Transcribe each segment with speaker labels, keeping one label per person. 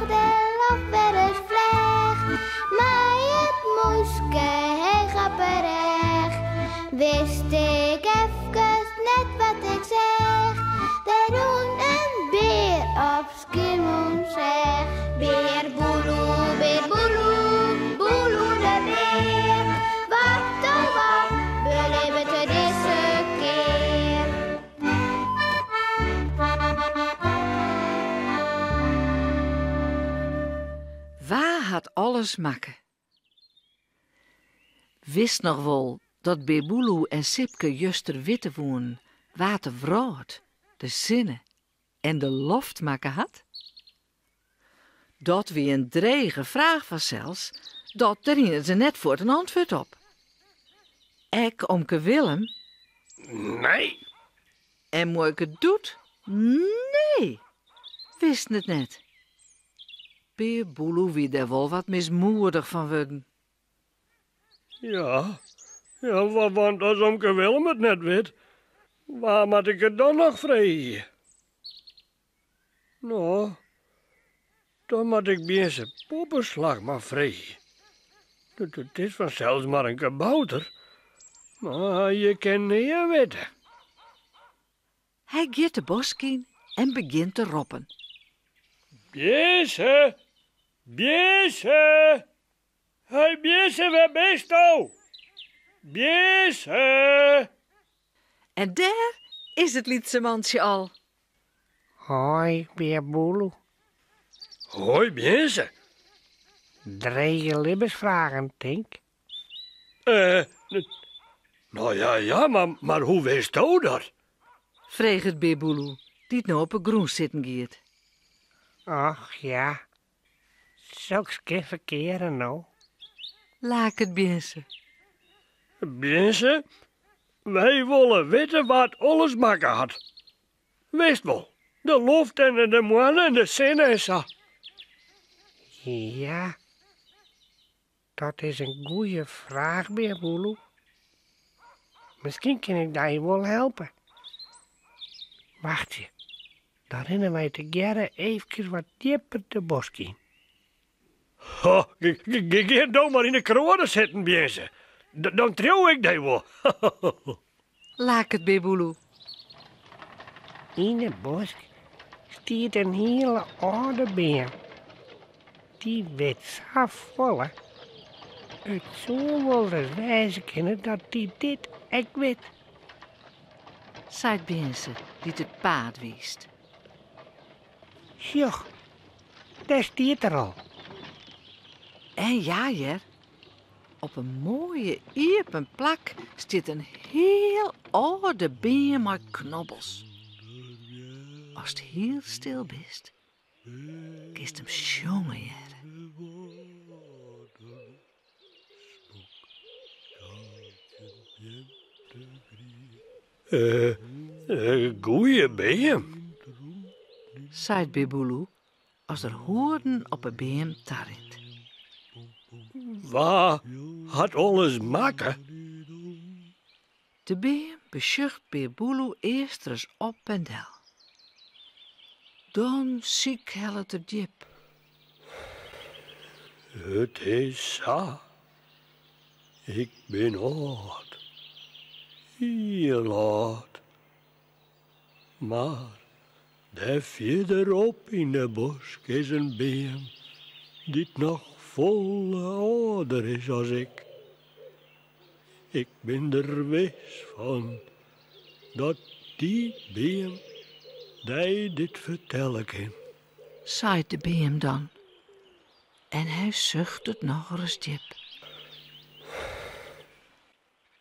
Speaker 1: de loft wer ris flecht. Mei it mûske heech op 'e rêch. Wist ik efkes net wat ik seach. Der rûn in bear op Skiermûntseach. Bear Boeloe, bear Boeloe, Boeloe de bear. Wat oh wat belibbet er dizze kear?
Speaker 2: Wa hat alles makke? Witst noch wol dat Bear Boeloe en Sipke juster witte woenen wa't de wrâld, de sinne en de loft makke hat? Dat wie in drege fraach fansels, dat dêr hiene se net fuort in antwurd op. Ek omke Willem.
Speaker 3: Nee.
Speaker 2: En muoike Doet? Nee, wisten it net. Bear Boeloe wie dêr wol wat mismoedich fan wurden.
Speaker 3: Ja, ja, want as omke Willem it net wit, wa moat ik it dan noch freegje? No, dan moat ik Bjinse Boppeslach mar freegje. It is fansels mar in kabouter, mar je kin nea witte.
Speaker 2: Hy giet de bosk yn en begjint te roppen.
Speaker 3: Bjinse! Bjinse! Hei Bjinse, wêr bisto? Bjinse!
Speaker 2: En dêr is it lytse mantsje al.
Speaker 4: Hoi, Bear Boeloe.
Speaker 3: Hoi, Bjinse.
Speaker 4: Drege libbensfragen, tink.
Speaker 3: Eh, no ja, ja, mar, mar hoe witsto dat?
Speaker 2: Freget Bear Boeloe, dy't no op 'e grûn sitten giet.
Speaker 4: Och ja, soks kin ferkeare no.
Speaker 2: Laket Bjinse.
Speaker 3: Bjinse, wy wolle witte wa't alles makke hat. Witst wol, de loft en de moanne en de sinne en sa.
Speaker 4: Ja, dat is in goeie fraach, Bear Boeloe. Miskien kin ik dy wol helpe. Wachtsje, dan rinne wy tegearre eefkes wat djipper de bosk yn.
Speaker 3: Ho, gean do mar yn 'e kroade sitten, Bjinse. Dan triuw ik dy wol.
Speaker 2: Laket Bear Boeloe.
Speaker 4: Yn 'e bosk stiet in hiele âlde beam. Dy wit safolle. It soe wolris wêze kinne dat dy dit ek wit.
Speaker 2: Seit Bjinse, dy't it paad wiist.
Speaker 4: Sjoch, dêr stiet er al.
Speaker 2: En ja hear, op in moaie iepen plak stiet in hiel âlde beam mei knobbels. Ast hiel stil bist, kinst him sjongen hearre.
Speaker 3: Eh, goeie beam,
Speaker 2: seit Bear Boeloe as er hoeden op 'e beam tarint.
Speaker 3: Wa hat alles makke?
Speaker 2: De beam besjocht Bear Boeloe earst ris op en del. Dan sykhellet er djip.
Speaker 3: It is sa. Ik bin âld. Hiel âld. Mar dêr fierderop yn 'e bosk is in beam dy't noch folle âlder is as ik. Ik bin der wis fan dat dy beam dy dit fertelle kin.
Speaker 2: Seit de beam dan. En hy suchtet nochris djip.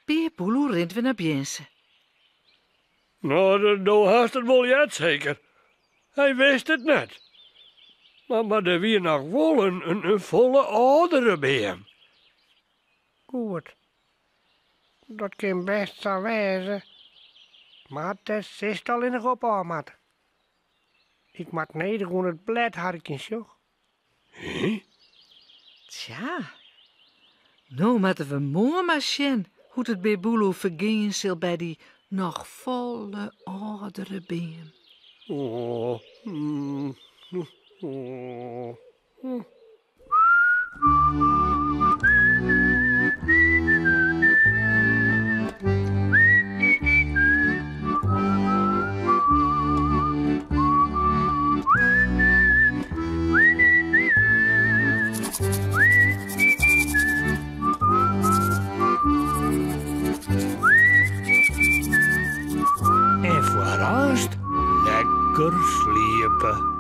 Speaker 2: Bear Boeloe rint wer nei Bjinse.
Speaker 3: No, do hast it wol heard seker. Hy wist it net. Mar der wie noch wol in folle âldere beam.
Speaker 4: Goed, dat kin bêst sa wêze, mar dêr silst allinnich op ôf moatte. Ik moat nedich oan it blêd harkjen, sjoch.
Speaker 3: Hè?
Speaker 2: Tsja, no moatte we moarn mar sjen hoe't it Bear Boeloe fergean sil by dy noch folle âldere beam.
Speaker 3: Oh, mm, oh. En foar aanst lekker sliepe.